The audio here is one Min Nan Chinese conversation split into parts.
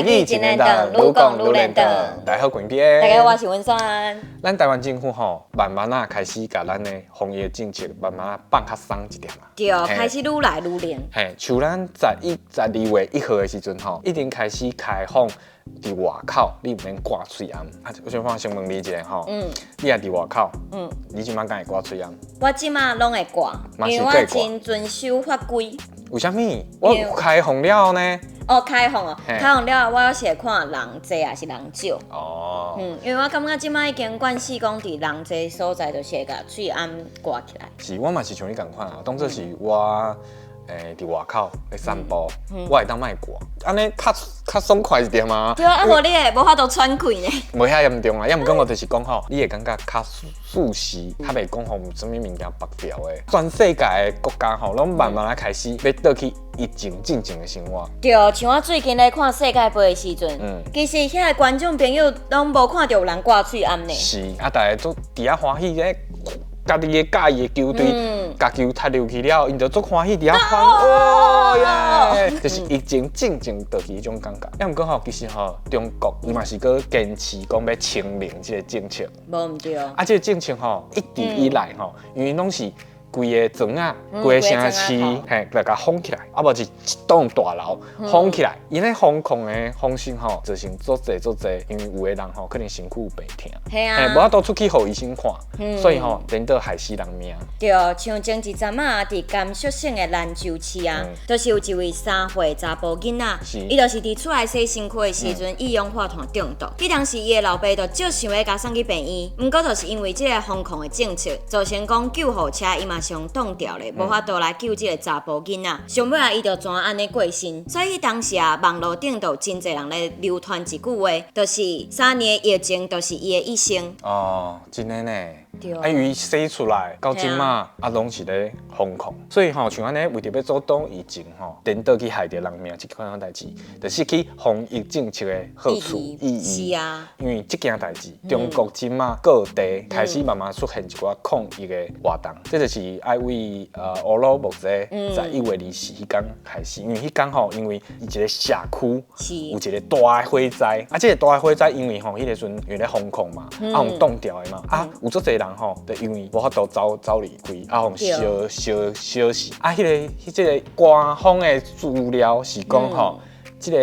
台語真連頓，愈講愈連頓。大家好，滾邊。大家好，我是文山。咱台灣政府吼，慢慢仔開始共咱的防疫政策慢慢仔放較鬆一點啊。對，開始愈來愈靈。嘿，像咱11、12月1號的時陣吼，已經開始開放佇外口，你毋免掛喙罨。啊，我想先問你一下吼，你若佇外口，你這擺敢會掛喙罨？我這擺攏會掛，因為我真遵守法規。為啥物？我開放了呢。哦，開放哦，開放了後，我是會看人濟抑是人少。因為我感覺這擺已經慣勢講佇人濟所在，就是會共喙罨掛起來。是，我嘛是像你仝款啊，當做是我佇外口咧散步，我會當莫掛，按呢較較爽快一點啊。對啊，啊無你會無法度喘氣呢。無遐嚴重啊，抑毋過我就是講吼，你會感覺較舒適，較袂講予啥物物件縛牢的。全世界的國家吼，攏慢慢仔開始欲倒去疫情進前的生活。對，像我最近咧看世界盃的時陣，其實遐个觀眾朋友攏無看著有人掛喙罨呢。是，啊，逐家都佇遐歡喜咧。家己的佮意的球隊，共球踢入去了，𪜶就足歡喜佇遐歡，哦耶！就是疫情進前倒去彼種感覺。抑毋過吼，其實吼，中國伊嘛是閣堅持講欲清零這个政策。無毋對。啊，這个政策吼，一直以來吼，因為攏是規个庄仔、規个城市，嘿，來共封起來，啊無是一棟大樓封起來。𪜶咧封控的方式吼，造成足濟足濟，因為有的人吼可能身軀有病痛，無法度出去予醫生看，所以吼，顛倒害死人命。對，像前一陣仔佇甘肅省的蘭州市啊，就是有一位3歲查埔囡仔，伊就是佇厝內洗身軀的時陣，一氧化碳中毒。彼當時伊的老爸就足想欲共送去病院，毋過就是因為這个封控的政策，造成講救護車伊嘛上擋掉咧，無法度來救這个查埔囡仔。上尾啊，伊就怎按呢過身。所以當時啊，網路頂就有真濟人咧流傳一句話，就是3年疫情就是伊的一生。哦，真的呢。啊，因為生出來到這馬啊，攏是咧封控，所以吼，像按呢，為著欲阻擋疫情吼，顛倒去害著人命這款代誌，就是去防疫政策的好處意義。是啊。因為這件代誌，中國這馬各地開始慢慢出現一寡抗議的活動，這就是愛為烏魯木齊11月24彼工開始，因為彼工吼，因為伊一个社區有一個大的火災，啊，這个大的火災因為吼，彼个時陣因為咧封控嘛，啊，予擋掉的嘛，啊，有足濟人吼，就因為無法度走走離開，啊，予燒燒燒死，啊，彼个彼這个官方的資料是講吼，這個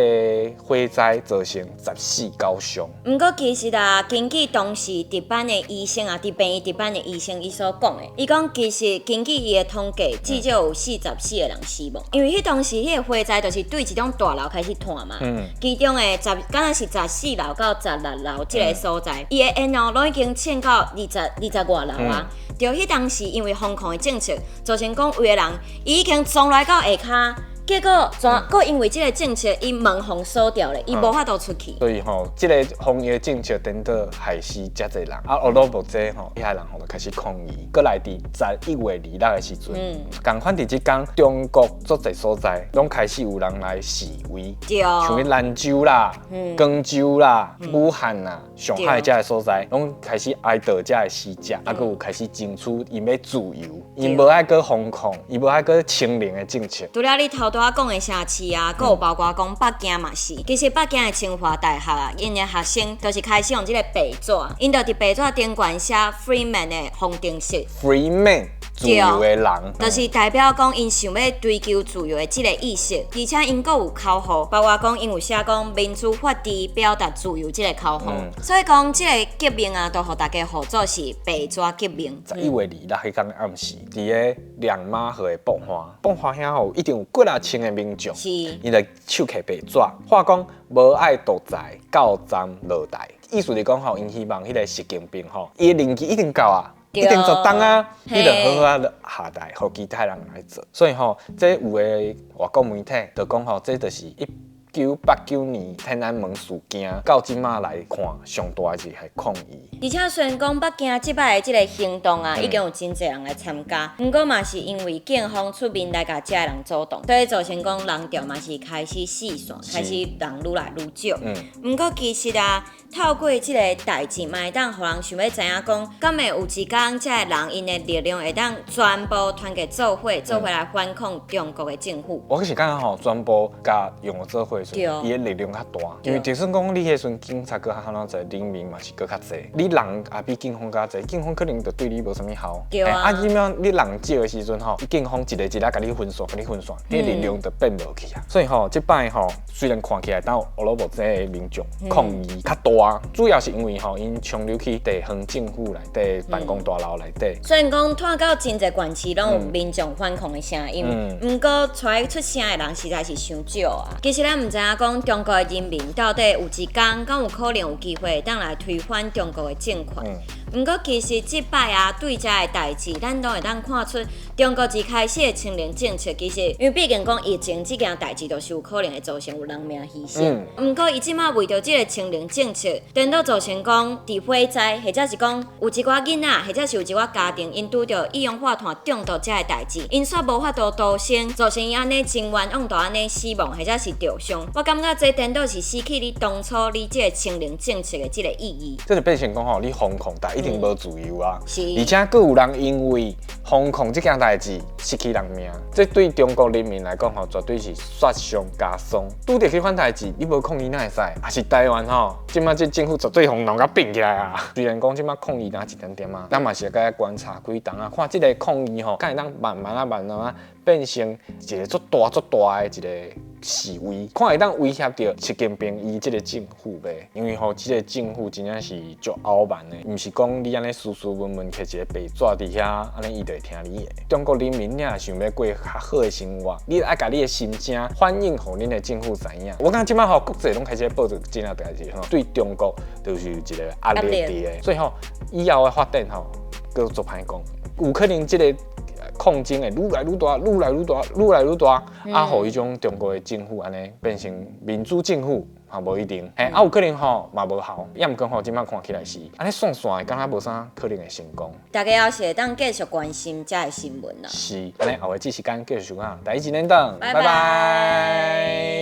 火災造成十死九傷。毋過其實啊，根據當時值班的醫生啊，佇病院值班的醫生伊所講的，伊講其實根據伊的統計，至少有44個人死亡。因為彼當時彼个火災就是對一棟大樓開始湠嘛，其中的十，敢若是14樓到16樓這个所在，伊的煙哦，攏已經衝到二十外樓啊。對，彼當時因為封控的政策，造成講有的人伊已經衝來到下跤。結果，怎閣因為這个政策，伊門予鎖掉咧，伊無法度出去。所以吼，這个防疫政策顛倒害死遮濟人。啊，烏魯木齊吼，遐人吼就開始抗議。閣來佇11月26的時陣，仝款佇這工，中國足濟所在攏開始有人來示威，像去蘭州啦、廣州啦、武漢啦、上海遮个所在，攏開始哀悼遮个死者，啊，閣有開始爭取𪜶欲自由，𪜶無愛閣封控，伊無愛閣清零的政策。除了你頭拄仔講的城市啊，閣有包括講北京嘛是。其實北京的清華大學啊，𪜶的學生就是開始用這个白紙，𪜶就佇白紙頂懸寫 Free Man 的方程式。 Free Man，自由的人，就是代表講𪜶想欲追求自由的這个意識，而且𪜶閣有口號，包括講𪜶有寫講民主法治表達自由這个口號。所以講這个革命啊，都予大家號做是白紙革命。11月26彼工暗時，佇个亮馬河的爆發，爆發遐吼一定有幾若千个民眾，伊就手提白紙，話講無愛獨裁，到站落台，意思是講吼，𪜶希望彼个習近平吼，伊的任期已經到啊。一定10冬啊，你就好好啊下台，予其他人來做。所以吼，這有的外國媒體就講吼，這就是1989年天安門事件到這馬來看，上大的一個抗議。而且雖然講北京這擺的這个行動啊，已經有真濟人來參加，毋過嘛是因為警方出面來共遮的人阻擋，所以造成講人潮嘛是開始四散，開始人愈來愈少。毋過其實啊，透過這个代誌，嘛會當予人想欲知影講，敢會有一工遮的人𪜶的力量會當全部團結做伙，做伙來反抗中國的政府。我是感覺吼，全部共融合做伙。時陣，伊的力量較大。因為就算講你彼時陣警察閣較按怎濟，人民嘛是閣較濟。你人也比警方較濟，警方可能就對你無啥物效。啊，這樣你人少的時陣吼，警方一个一个共你分散，共你分散，彼力量就變無去啊。所以吼，這擺吼，雖然看起來當烏魯木齊的民眾抗議較大，主要是因為吼，𪜶衝入去地方政府內底辦公大樓內底。雖然講拖到真濟縣市攏有民眾反抗的聲音，毋過出來出聲的人實在是傷少啊。其實咱毋知影講中國的人民到底有一工敢有可能有機會當來推翻中國的政權。毋過其實這擺啊，對這个代誌，咱攏會當看出中國自開始的清零政策，其實因為畢竟講疫情這件代誌，就是有可能會造成有人命犧牲。毋過伊這馬為著這个清零政策，顛倒造成講佇火災，或者是講有一寡囡仔，或者是有一寡家庭，𪜶拄著一氧化碳中毒這个代誌，𪜶煞無法度逃生，造成伊按呢真冤枉，就按呢死亡，或者是著傷。我感覺這顛倒是失去你當初你這个清零政策的這个意義。這就變成講吼，你封控，但一定無自由啊。而且閣有人因為封控這件代誌失去人命，這對中國人民來講吼，絕對是雪上加霜。拄著這款代誌，你無抗議哪會使？也是台灣吼，這馬這政府絕對予弄共變起來啊！雖然講這馬抗議若一點點啊，咱嘛是該觀察幾冬啊，看這个抗議吼，敢會當慢慢啊慢慢啊變成一个足大足大的一个示威，看會當威脅著習近平伊這个政府袂？因為吼，這个政府真正是足傲慢的，毋是講你按呢斯斯文文摕一个白紙佇遐，按呢伊就會聽你的。中國人民你若想欲過較好的生活，你愛共你的心聲反映予恁的政府知影。我感覺這馬吼國際攏開始報這真正代誌吼，對中國就是有一个壓力佇的，所以吼以後的發展吼，閣足歹講，有可能這个抗爭會愈來愈大，愈來愈大，愈來愈大，啊，予彼種中國的政府按呢變成民主政府，嘛無一定，嘿，啊有可能吼嘛無效，抑毋過吼這馬看起來是按呢算算的，敢若無啥可能會成功。大家猶是會當繼續關心這个新聞啦。是，按呢後下這時間繼續收看，台語一連檔，拜拜拜。